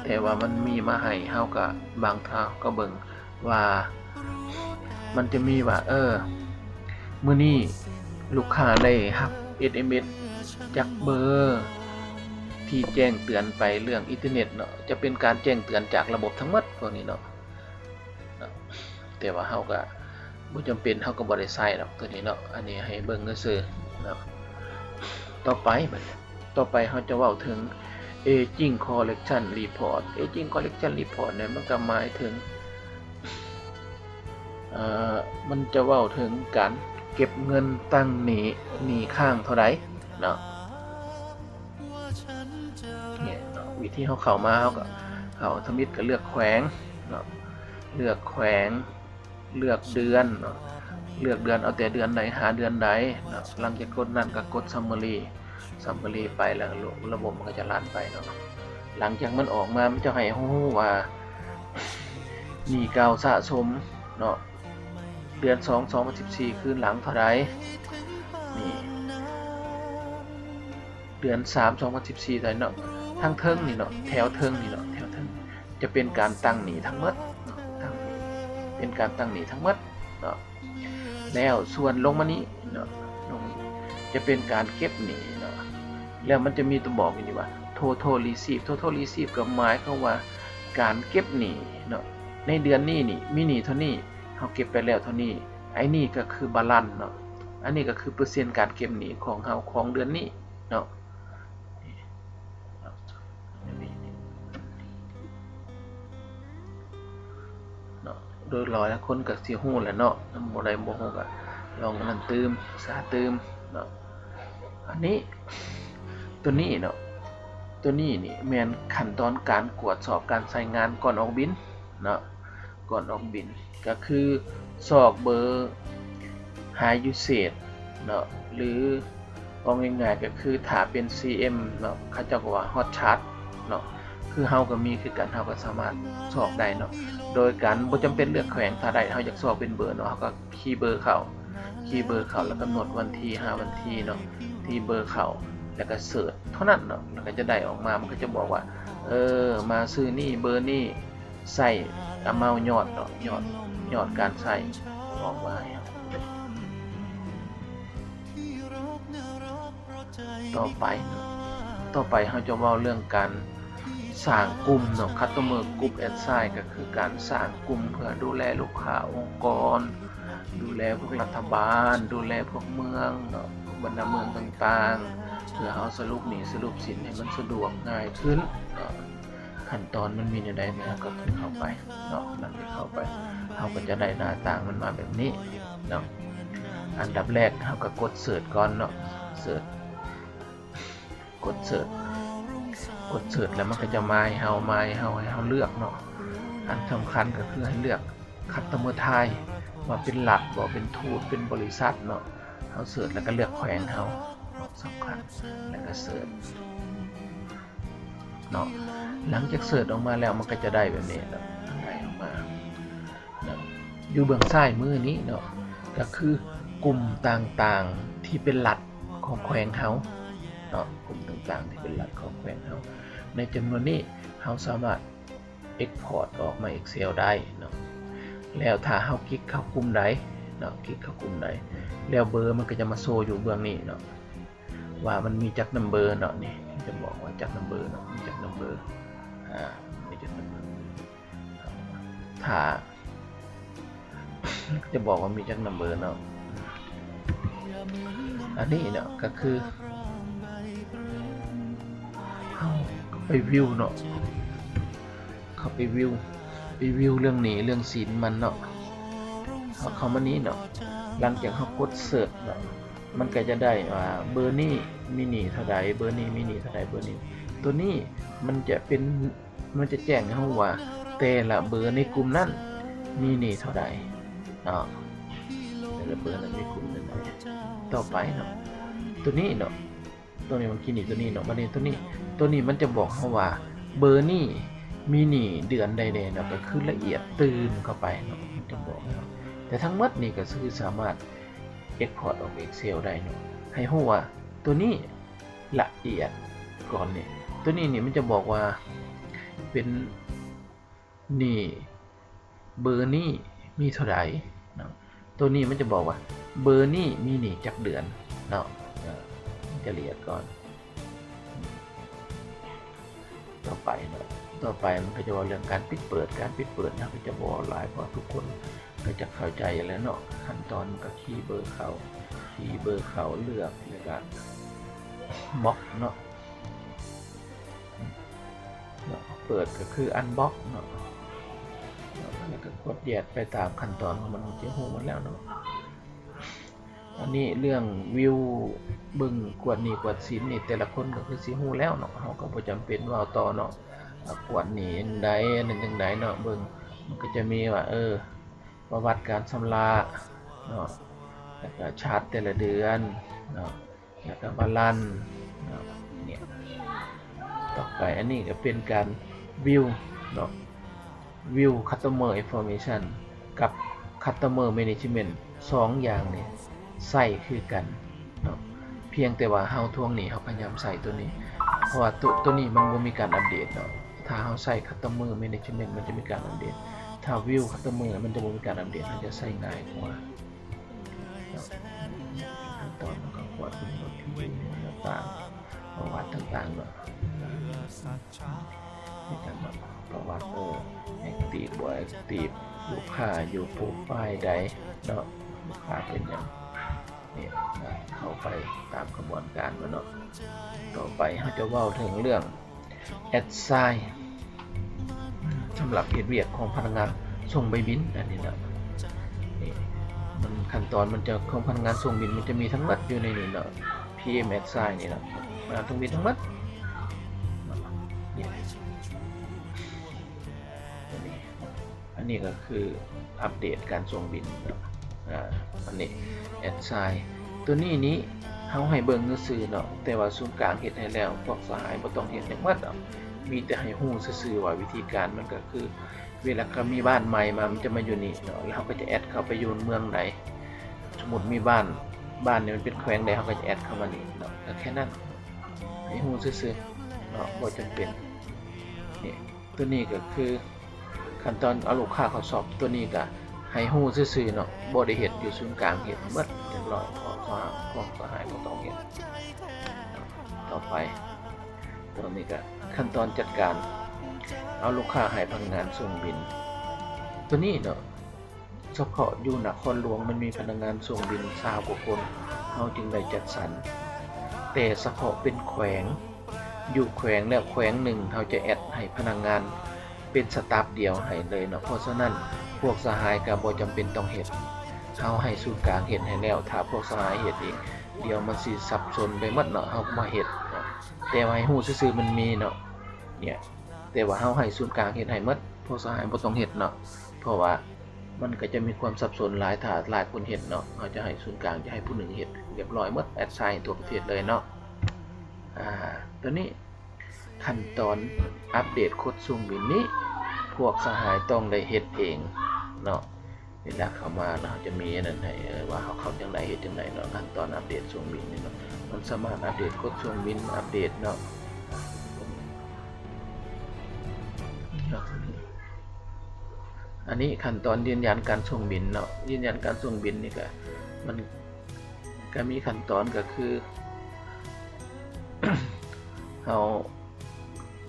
ແຕ່ວ່າມັນມີມາໃຫ້ເຮົາກໍບາງເທື່ອເຮົາກໍເບິ່ງ ວ່າມັນຈະມີວ່າ ເອີ ມື້ນີ້ລູກຄ້າໄດ້ຮັບ SMS ຈາກເບີທີ່ແຈ້ງເຕືອນໄປເລື່ອງອິນເຕີເນັດເນາະ ຈະເປັນການແຈ້ງເຕືອນຈາກລະບົບທັງໝົດພວກນີ້ເນາະ. ແຕ່ວ່າເຮົາກໍບໍ່ຈຳເປັນ ເຮົາກໍບໍ່ໄດ້ໃຊ້ດອກໂຕນີ້ເນາະ ອັນນີ້ໃຫ້ເບິ່ງຊື່ໆເນາະ. ຕໍ່ໄປ ຕໍ່ໄປເຮົາຈະເວົ້າເຖິງ Aging Collection Report. Aging Collection Report ນີ້ມັນກໍໝາຍເຖິງ ເອີ ມັນຈະເວົ້າເຖິງການເກັບເງິນຕັ້ງໜີ້ ໜີ້ຄ້າງເທົ່າໃດເນາະ. ນີ້ເນາະ ວິທີເຮົາເຂົ້າມາ ເຮົາກໍເຂົ້າທຳອິດກໍເລືອກແຂວງເນາະ ເລືອກແຂວງ ເລືອກເດືອນເນາະ ເລືອກເດືອນ ເອົາແຕ່ເດືອນໃດຫາເດືອນໃດເນາະ. ຫຼັງຈາກກົດນັ້ນກໍກົດ Summary Summary ໄປ ແລ້ວລະ ລະບົບມັນກໍຈະລັນໄປເນາະ. ຫຼັງຈາກມັນອອກມາ ມັນຈະໃຫ້ເຮົາຮູ້ວ່າໜີ້ເກົ່າສະສົມເນາະ ເດືອນສອງ ສອງພັນສິບສີ່ ຄືນຫຼັງເທົ່າໃດ ນີ້ ເດືອນສາມ ສອງພັນສິບສີ່ ເທົ່າໃດເນາະ. ທາງເທິງນີ້ເນາະ ແຖວເທິງນີ້ເນາະ ແຖວເທິງຈະເປັນການຕັ້ງໜີ້ທັງໝົດເນາະ ຕັ້ງໜີ້ ເປັນການຕັ້ງໜີ້ທັງໝົດເນາະ. ແລ້ວສ່ວນລົງມານີ້ເນາະ ລົງມານີ້ຈະເປັນການເກັບໜີ້ເນາະ. ແລ້ວມັນຈະມີຕົວບອກຢູ່ນີ້ວ່າ Total Receipt Total Receipt ກໍໝາຍຄວາມວ່າການເກັບໜີ້ເນາະ ໃນເດືອນນີ້ນີ້ມີໜີ້ເທົ່ານີ້ ເຮົາເກັບໄປແລ້ວເທົ່ານີ້. ໄອ້ນີ້ກໍຄື balance ເນາະ ອັນນີ້ກໍຄືເປີເຊັນການເກັບໜີ້ຂອງເຮົາຂອງເດືອນນີ້ເນາະ. ເນາະ ໂດຍຫຼາຍຄົນກໍຊິຮູ້ແຫຼະເນາະ ບໍ່ໄດ້ບໍ່ຮູ້ກໍລອງອັນນັ້ນຕື່ມ ສຶກສາຕື່ມເນາະ. ອັນນີ້ ຕົວນີ້ເນາະ ຕົວນີ້ນີ້ແມ່ນຂັ້ນຕອນການກວດສອບການໃຊ້ງານກ່ອນອອກບິນເນາະ ກ່ອນອອກບິນ ກໍຄືຊອກເບີ High Usage ເນາະ ຫຼື ເວົ້າງ່າຍໆ ກໍຄືຖ້າເປັນ CM ເນາະ ເຂົາເຈົ້າກໍວ່າ Hot Charge ເນາະ ຄືເຮົາກໍມີຄືກັນ ເຮົາກໍສາມາດຊອກໄດ້ເນາະ ໂດຍການບໍ່ຈຳເປັນເລືອກແຂວງ. ຖ້າໄດ້ເຮົາຢາກຊອກເປັນເບີເນາະ ເຮົາກໍຄີເບີເຂົ້າ ຄີເບີເຂົ້າ ແລ້ວກຳນົດວັນທີ ຫາວັນທີເນາະ ທີ່ເບີເຂົ້າ ແລ້ວກໍເສີດເທົ່ານັ້ນເນາະ ແລ້ວກໍຈະໄດ້ອອກມາ ມັນກໍຈະບອກວ່າ ເອີ ມາຊື່ນີ້ ເບີນີ້ ໃຊ້ amount ຍອດເນາະ ຍອດ ຍອດການໃຊ້ອອກມາໃຫ້ເຮົາ. ຕໍ່ໄປ ຕໍ່ໄປເຮົາຈະເວົ້າເລື່ອງການສ້າງກຸ່ມເນາະ Customer Group Assign ກໍຄືການສ້າງກຸ່ມເພື່ອດູແລລູກຄ້າອົງກອນ ດູແລພວກລັດຖະບານ ດູແລພວກເມືອງເນາະ ບັນດາເມືອງຕ່າງໆ ເພື່ອເຮົາສະຫຼຸບໜີ້ສະຫຼຸບສິນໃຫ້ມັນສະດວກງ່າຍຂຶ້ນເນາະ. ຂັ້ນຕອນມັນມີແນວໃດ ເຮົາກໍເຂົ້າໄປເນາະ ຫຼັງຈາກເຂົ້າໄປ ເຮົາກໍຈະໄດ້ໜ້າຕ່າງມັນມາແບບນີ້ເນາະ. ອັນດັບແລກເຮົາກໍກົດ Search ກ່ອນເນາະ Search ກົດ Search ກົດ Search ແລ້ວມັນກໍຈະມາໃຫ້ເຮົາ ມາໃຫ້ເຮົາ ໃຫ້ເຮົາເລືອກເນາະ. ອັນສຳຄັນກໍຄືໃຫ້ເລືອກ Customer Type ວ່າເປັນລັດບໍ່ ເປັນທູດ ເປັນບໍລິສັດເນາະ. ເຮົາ Search ແລ້ວກໍເລືອກແຂວງເຮົາເນາະ ສຳຄັນ ແລ້ວກໍ Search ເນາະ. ຫຼັງຈາກ Search ອອກມາແລ້ວ ມັນກໍຈະໄດ້ແບບນີ້ເນາະ ໄດ້ອອກມາເນາະ. ຢູ່ເບື້ອງຊ້າຍມືນີ້ເນາະ ກໍຄືກຸ່ມຕ່າງໆທີ່ເປັນລັດຂອງແຂວງເຮົາເນາະ ກຸ່ມຕ່າງໆທີ່ເປັນລັດຂອງແຂວງເຮົາ. ໃນຈຳນວນນີ້ ເຮົາສາມາດ Export ອອກມາ Excel ໄດ້ເນາະ. ແລ້ວຖ້າເຮົາຄລິກເຂົ້າກຸ່ມໃດເນາະ ຄລິກເຂົ້າກຸ່ມໃດ ແລ້ວເບີມັນກໍຈະມາໂຊຢູ່ເບື້ອງນີ້ເນາະ ວ່າມັນມີຈັກ number ເນາະ. ນີ້ຈະບອກວ່າຈັກ number ເນາະ ມີຈັກ number ອ່າ ມີຈັກ number ຖ້າ ຈະບອກວ່າມີຈັກ number ເນາະ. ອັນນີ້ເນາະ ກໍຄືເຮົາ ໄປວິວເນາະ ເຂົ້າໄປວິວ ໄປວິວເລື່ອງໜີ້ເລື່ອງສິນມັນເນາະ. ເຮົາເຂົ້າມານີ້ເນາະ ຫຼັງຈາກເຮົາກົດເສີດເນາະ ມັນກໍຈະໄດ້ວ່າເບີນີ້ມີໜີ້ເທົ່າໃດ ເບີນີ້ມີໜີ້ເທົ່າໃດ ເບີນີ້ ໂຕນີ້ມັນຈະເປັນ ມັນຈະແຈ້ງໃຫ້ເຮົາຮູ້ວ່າແຕ່ລະເບີໃນກຸ່ມນັ້ນມີໜີ້ເທົ່າໃດເນາະ ແຕ່ລະເບີນັ້ນມີກຸ່ມເທົ່າໃດ. ຕໍ່ໄປເນາະ ໂຕນີ້ເນາະ ໂຕນີ້ມັນຄືໜີ້ໂຕນີ້ເນາະ ບາດນີ້ໂຕນີ້ ໂຕນີ້ມັນຈະບອກເຮົາວ່າເບີນີ້ມີໜີ້ເດືອນໃດແດ່ເນາະ ກໍຄືລະອຽດຕື່ມເຂົ້າໄປເນາະ ມັນຈະບອກໃຫ້ເຮົາ. ແຕ່ທັງໝົດນີ້ກໍຄືສາມາດ export ອອກ Excel ໄດ້ເນາະ ໃຫ້ຮູ້ວ່າໂຕນີ້ລະອຽດກ່ອນນີ້ ໂຕນີ້ນີ້ມັນຈະບອກວ່າເປັນ ນີ້ ເບີນີ້ມີເທົ່າໃດເນາະ ໂຕນີ້ມັນຈະບອກວ່າເບີນີ້ມີໜີ້ຈັກເດືອນເນາະ ເອີ ມັນຈະລະອຽດກ່ອນ. ຕໍ່ໄປເນາະ ຕໍ່ໄປມັນກໍຈະເວົ້າເລື່ອງການປິດເປີດ ການປິດເປີດເຮົາກໍຈະບໍ່ເວົ້າຫຼາຍ ເພາະທຸກຄົນກໍຈະເຂົ້າໃຈແລ້ວເນາະ ຂັ້ນຕອນມັນກໍຄີເບີເຂົ້າ ຄີເບີເຂົ້າ ເລືອກ ແລ້ວກໍ unbox ເນາະ. ເນາະ ເປີດກໍຄື unbox ເນາະ ແລ້ວກໍກົດ yes ໄປຕາມຂັ້ນຕອນຂອງມັນ ມັນຈະຮູ້ໝົດແລ້ວເນາະ. ອັນນີ້ເລື່ອງວິວ ເບິ່ງກວດໜີ້ກວດສິນນີ້ ແຕ່ລະຄົນກໍຄືຊິຮູ້ແລ້ວເນາະ ເຮົາກໍບໍ່ຈຳເປັນເວົ້າຕໍ່ເນາະ ກວດໜີ້ຈັ່ງໃດ ອັນນັ້ນຈັ່ງໃດເນາະ. ເບິ່ງ ມັນກໍຈະມີວ່າ ເອີ ປະຫວັດການຊຳລະເນາະ ແລ້ວກໍຊາດແຕ່ລະເດືອນເນາະ ແລ້ວກໍບາລານເນາະ ນີ້. ຕໍ່ໄປອັນນີ້ກໍເປັນການວິວເນາະ view customer information ກັບ customer management ສອງຢ່າງນີ້ໃຊ້ຄືກັນເນາະ ພຽງແຕ່ວ່າເຮົາທວງໜີ້ ເຮົາພະຍາຍາມໃຊ້ໂຕນີ້ ເພາະວ່າໂຕ ໂຕນີ້ມັນບໍ່ມີການອັບເດດເນາະ. ຖ້າເຮົາໃຊ້ customer management ມັນຈະມີການອັບເດດ ຖ້າ view customer ມັນຈະບໍ່ມີການອັບເດດ ມັນຈະໃຊ້ງ່າຍກວ່າ. ຕອນມັນກໍກວດເບິ່ງວ່າມີຫຍັງຕ່າງໆ ປະຫວັດຕ່າງໆເນາະ ມີການແບບປະຫວັດ ເອີ active ບໍ່ active ລູກຄ້າຢູ່ໂປຣໄຟລ໌ໃດເນາະ ລູກຄ້າເປັນຫຍັງ ນີ້ ເຂົ້າໄປຕາມຂະບວນການມັນເນາະ. ຕໍ່ໄປເຮົາຈະເວົ້າເຖິງເລື່ອງ Assign ສຳລັບເຮັດວຽກຂອງພະນັກງານສົ່ງໃບບິນ ອັນນີ້ນະ ນີ້ ມັນ ຂັ້ນຕອນມັນຈະ ຂອງພະນັກງານສົ່ງບິນ ມັນຈະມີທັງໝົດຢູ່ໃນນີ້ເນາະ ພີເອັມ Assign ນີ້ເນາະ ພະນັກງານສົ່ງບິນທັງໝົດ ນີ້ ອັນນີ້ກໍຄືອັບເດດການສົ່ງບິນເນາະ ອາ ອັນນີ້ Assign ໂຕນີ້ນີ້ເຮົາໃຫ້ເບິ່ງຊື່ໆເນາະ ແຕ່ວ່າສູນກາງເຮັດໃຫ້ແລ້ວ ພວກສະຫາຍບໍ່ຕ້ອງເຮັດຫຍັງໝົດດອກ ມີແຕ່ໃຫ້ຮູ້ຊື່ໆວ່າວິທີການມັນກໍຄື ເວລາເຂົາມີບ້ານໃໝ່ມາ ມັນຈະມາຢູ່ນີ້ເນາະ ແລ້ວເຮົາກໍຈະ add ເຂົ້າໄປຢູ່ເມືອງໃດ ສົມມຸດມີບ້ານ ບ້ານນີ້ມັນເປັນແຂວງໃດ ເຮົາກໍຈະ add ເຂົ້າມານີ້ເນາະ ກໍແຄ່ນັ້ນ ໃຫ້ຮູ້ຊື່ໆເນາະ ບໍ່ຈຳເປັນ ນີ້ ໂຕນີ້ກໍຄືຂັ້ນຕອນເອົາລູກຄ້າເຂົ້າຊອບ ໂຕນີ້ກໍໃຫ້ຮູ້ຊື່ໆເນາະ ບໍ່ໄດ້ເຮັດຢູ່ສູນກາງ ເຮັດໝົດຮຽບຮ້ອຍ ພວກສະຫາຍ ພວກສະຫາຍບໍ່ຕ້ອງເຮັດ. ຕໍ່ໄປ ໂຕນີ້ກໍຂັ້ນຕອນຈັດການເອົາລູກຄ້າໃຫ້ພະນັກງານສົ່ງບິນ ໂຕນີ້ເນາະ ສະເພາະຢູ່ນະຄອນຫຼວງມັນມີພະນັກງານສົ່ງບິນຊາວກວ່າຄົນ ເຮົາຈຶ່ງໄດ້ຈັດສັນ ແຕ່ສະເພາະເປັນແຂວງ ຢູ່ແຂວງແລ້ວແຂວງໜຶ່ງ ເຮົາຈະແອັດໃຫ້ພະນັກງານເປັນສະຕາຟດຽວໃຫ້ເລີຍເນາະ ເພາະສະນັ້ນພວກສະຫາຍກໍບໍ່ຈຳເປັນຕ້ອງເຮັດ ເຮົາໃຫ້ສູນກາງເຮັດໃຫ້ແລ້ວ ຖ້າພວກສະຫາຍເຮັດອີກ ດຽວມັນຊິສັບສົນໄປໝົດເນາະ ເຮົາກໍມາເຮັດເນາະ ແຕ່ວ່າໃຫ້ຮູ້ຊື່ໆມັນມີເນາະ ເນຍ ແຕ່ວ່າເຮົາໃຫ້ສູນກາງເຮັດໃຫ້ໝົດ ພວກສະຫາຍບໍ່ຕ້ອງເຮັດເນາະ ເພາະວ່າ ມັນກໍຈະມີຄວາມສັບສົນຫຼາຍ ຖ້າຫຼາຍຄົນເຮັດເນາະ ເຮົາຈະໃຫ້ສູນກາງ ຈະໃຫ້ຜູ້ໜຶ່ງເຮັດຮຽບຮ້ອຍໝົດ ແອັດໄຊນ໌ທົ່ວປະເທດເລີຍເນາະ. ອາ ໂຕນີ້ ຂັ້ນຕອນອັບເດດໂຄດສົ່ງບິນນີ້ ພວກສະຫາຍຕ້ອງໄດ້ເຮັດເອງເນາະ ເວລາເຂົ້າມາເນາະ ເຮົາຈະມີອັນນັ້ນໃຫ້ ເອີ ວ່າເຮົາເຂົ້າຈັ່ງໃດ ເຮັດຈັ່ງໃດເນາະ ຂັ້ນຕອນອັບເດດສົ່ງບິນນີ້ເນາະ ມັນສາມາດອັບເດດໂຄດສົ່ງບິນ ອັບເດດເນາະ ອັນນີ້ຂັ້ນຕອນຢືນຢັນການສົ່ງບິນເນາະ ຢືນຢັນການສົ່ງບິນນີ້ກະ ມັນກະມີຂັ້ນຕອນກະຄື ເຮົາ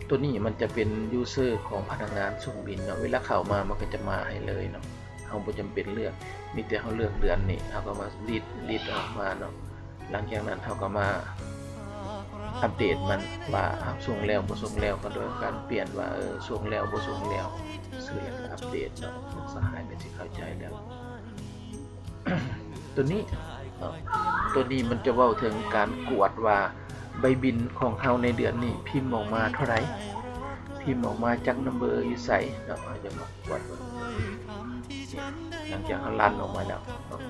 ໂຕນີ້ມັນຈະເປັນຢູເຊີຂອງພະນັກງານສົ່ງບິນເນາະ ເວລາເຂົ້າມາມັນກະຈະມາໃຫ້ເລີຍເນາະ ເຮົາບໍ່ຈຳເປັນເລືອກ ມີແຕ່ເຮົາເລືອກເດືອນນີ້ ເຮົາກະມາ delete delete ອອກມາເນາະ ຫຼັງຈາກນັ້ນເຮົາກະມາ ອັບເດດມັນວ່າເຮົາສົ່ງແລ້ວບໍ່ສົ່ງແລ້ວ ກໍໂດຍການປ່ຽນວ່າ ເອີ ສົ່ງແລ້ວບໍ່ສົ່ງແລ້ວ ຊື່ຫຍັງ ອັບເດດເນາະ ພວກສະຫາຍກໍຊິເຂົ້າໃຈແລ້ວ. ຕົວນີ້ເນາະ ຕົວນີ້ມັນຈະເວົ້າເຖິງການກວດວ່າໃບບິນຂອງເຮົາໃນເດືອນນີ້ພິມອອກມາເທົ່າໃດ ພິມອອກມາຈັກນຳເບີຢູ່ໃສເນາະ ເຮົາຈະມາກວດເບິ່ງ. ຫຼັງຈາກເຮົາລັນອອກມາແລ້ວເນາະ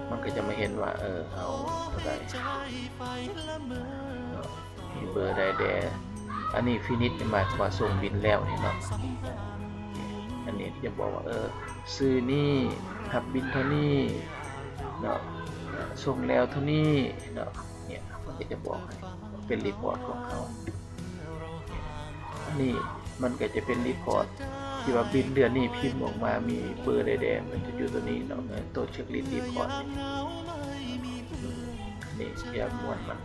ມັນກໍຈະມາເຫັນວ່າ ເອີ ເຮົາເທົ່າໃດເນາະ ມີເບີໃດແດ່. ອັນນີ້ finish ນີ້ໝາຍຄວາມວ່າສົ່ງບິນແລ້ວນີ້ເນາະ ອັນນີ້ຈະບອກວ່າ ເອີ ຊື່ນີ້ ຮັບບິນເທົ່ານີ້ເນາະ ສົ່ງແລ້ວເທົ່ານີ້ເນາະ. ເນຍ ມັນກໍຈະບອກໃຫ້ເປັນ report ຂອງເຮົາ. ອັນນີ້ມັນກໍຈະເປັນ report ທີ່ວ່າບິນເດືອນນີ້ພິມອອກມາມີເບີໃດແດ່ ມັນຈະຢູ່ຕົວນີ້ເນາະ ໂຕ checklist report ນີ້ ທີ່ວ່າມ້ວນມັນ.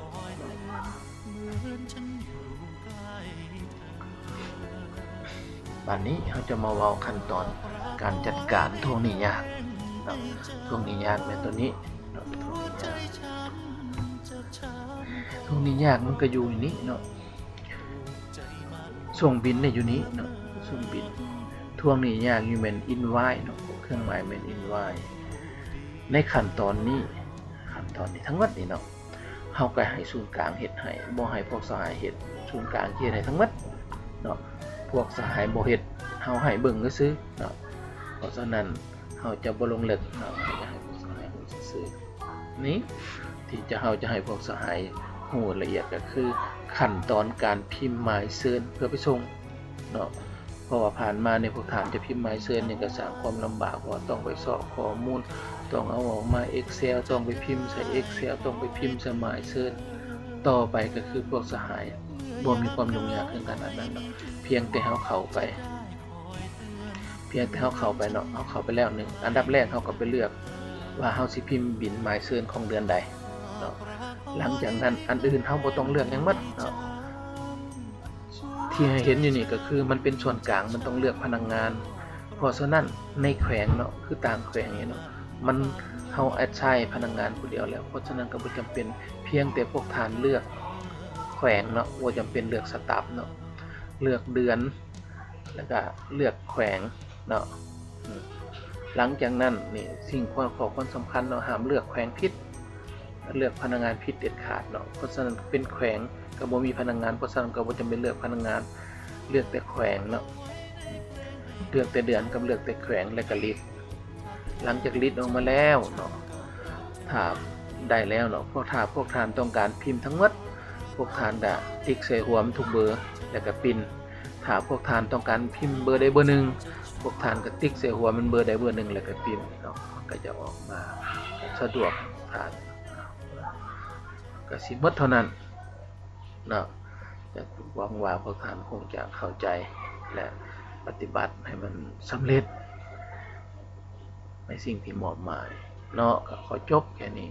ບາດນີ້ເຮົາຈະມາເວົ້າຂັ້ນຕອນການຈັດການທວງໜີ້ຍາກເນາະ ທວງໜີ້ຍາກແມ່ນຕົວນີ້ເນາະ ທວງໜີ້ຍາກ ທວງໜີ້ຍາກມັນກໍຢູ່ໃນນີ້ເນາະ ສົ່ງບິນນີ້ຢູ່ນີ້ເນາະ ສົ່ງບິນ. ທວງໜີ້ຍາກຢູ່ແມ່ນ invoice ເນາະ ເຄື່ອງໝາຍແມ່ນ invoice. ໃນຂັ້ນຕອນນີ້ ຂັ້ນຕອນນີ້ທັງໝົດນີ້ເນາະ ເຮົາກໍໃຫ້ສູນກາງເຮັດໃຫ້ ບໍ່ໃຫ້ພວກສະຫາຍເຮັດ ສູນກາງເຮັດໃຫ້ທັງໝົດເນາະ. ພວກສະຫາຍບໍ່ເຮັດ ເຮົາໃຫ້ເບິ່ງຊື່ໆເນາະ ເພາະສະນັ້ນເຮົາຈະບໍ່ລົງເລິກເນາະ ເຮົາຈະໃຫ້ພວກສະຫາຍຮູ້ຊື່ໆ. ນີ້ທີ່ຈະ ເຮົາຈະໃຫ້ພວກສະຫາຍຮູ້ລະອຽດກໍຄືຂັ້ນຕອນການພິມໝາຍເຊີນເພື່ອໄປສົ່ງເນາະ. ເພາະວ່າຜ່ານມານີ້ພວກທ່ານຈະພິມໝາຍເຊີນນີ້ກໍສ້າງຄວາມລຳບາກ ເພາະວ່າຕ້ອງໄປຊອກຂໍ້ມູນ ຕ້ອງເອົາອອກມາ Excel ຕ້ອງໄປພິມໃສ່ Excel ຕ້ອງໄປພິມໃສ່ໝາຍເຊີນ. ຕໍ່ໄປກໍຄືພວກສະຫາຍບໍ່ມີຄວາມຫຍຸ້ງຍາກເລື່ອງການອັນນັ້ນເນາະ ພຽງແຕ່ເຮົາເຂົ້າໄປ ພຽງແຕ່ເຮົາເຂົ້າໄປເນາະ ເຮົາເຂົ້າໄປແລ້ວໜຶ່ງ ອັນດັບແລກເຮົາກໍໄປເລືອກວ່າເຮົາຊິພິມບິນໝາຍເຊີນຂອງເດືອນໃດເນາະ. ຫຼັງຈາກນັ້ນອັນອື່ນເຮົາບໍ່ຕ້ອງເລືອກຫຍັງໝົດເນາະ. ທີ່ໃຫ້ເຫັນຢູ່ນີ້ກໍຄືມັນເປັນສ່ວນກາງ ມັນຕ້ອງເລືອກພະນັກງານ. ເພາະສະນັ້ນໃນແຂວງເນາະ ຄືຕ່າງແຂວງນີ້ເນາະ ມັນ ເຮົາ assign ພະນັກງານຜູ້ດຽວແລ້ວ ເພາະສະນັ້ນກໍບໍ່ຈຳເປັນ ພຽງແຕ່ພວກທ່ານເລືອກແຂວງເນາະ ບໍ່ຈຳເປັນເລືອກ staff ເນາະ ເລືອກເດືອນ ແລ້ວກໍເລືອກແຂວງເນາະ. ອືມ ຫຼັງຈາກນັ້ນນີ້ ສິ່ງ ຂໍ້ຄວາມສຳຄັນເນາະ ຫ້າມເລືອກແຂວງຜິດ ເລືອກພະນັກງານຜິດເດັດຂາດເນາະ. ເພາະສະນັ້ນເປັນແຂວງກໍບໍ່ມີພະນັກງານ ເພາະສະນັ້ນກໍບໍ່ຈຳເປັນເລືອກພະນັກງານ ເລືອກແຕ່ແຂວງເນາະ ເລືອກແຕ່ເດືອນກັບເລືອກແຕ່ແຂວງ ແລ້ວກໍ list. ຫຼັງຈາກ list ອອກມາແລ້ວເນາະ ຖ້າໄດ້ແລ້ວເນາະ ພວກ ຖ້າພວກທ່ານຕ້ອງການພິມທັງໝົດ ພວກທ່ານກໍຕິກໃສ່ຫົວມັນທຸກເບີ ແລ້ວກໍປິ່ນ. ຖ້າພວກທ່ານຕ້ອງການພິມເບີໃດເບີໜຶ່ງ ພວກທ່ານກໍຕິກໃສ່ຫົວມັນເບີໃດເບີໜຶ່ງ ແລ້ວກໍປິ່ນເນາະ ມັນກໍຈະອອກມາສະດວກທ່ານ. ກໍຊິໝົດເທົ່ານັ້ນເນາະ. ກໍຫວັງວ່າພວກທ່ານຄົງຈະເຂົ້າໃຈ ແລະ ປະຕິບັດໃຫ້ມັນສຳເລັດໃນສິ່ງທີ່ມອບໝາຍເນາະ. ກໍຂໍຈົບແຄ່ນີ້.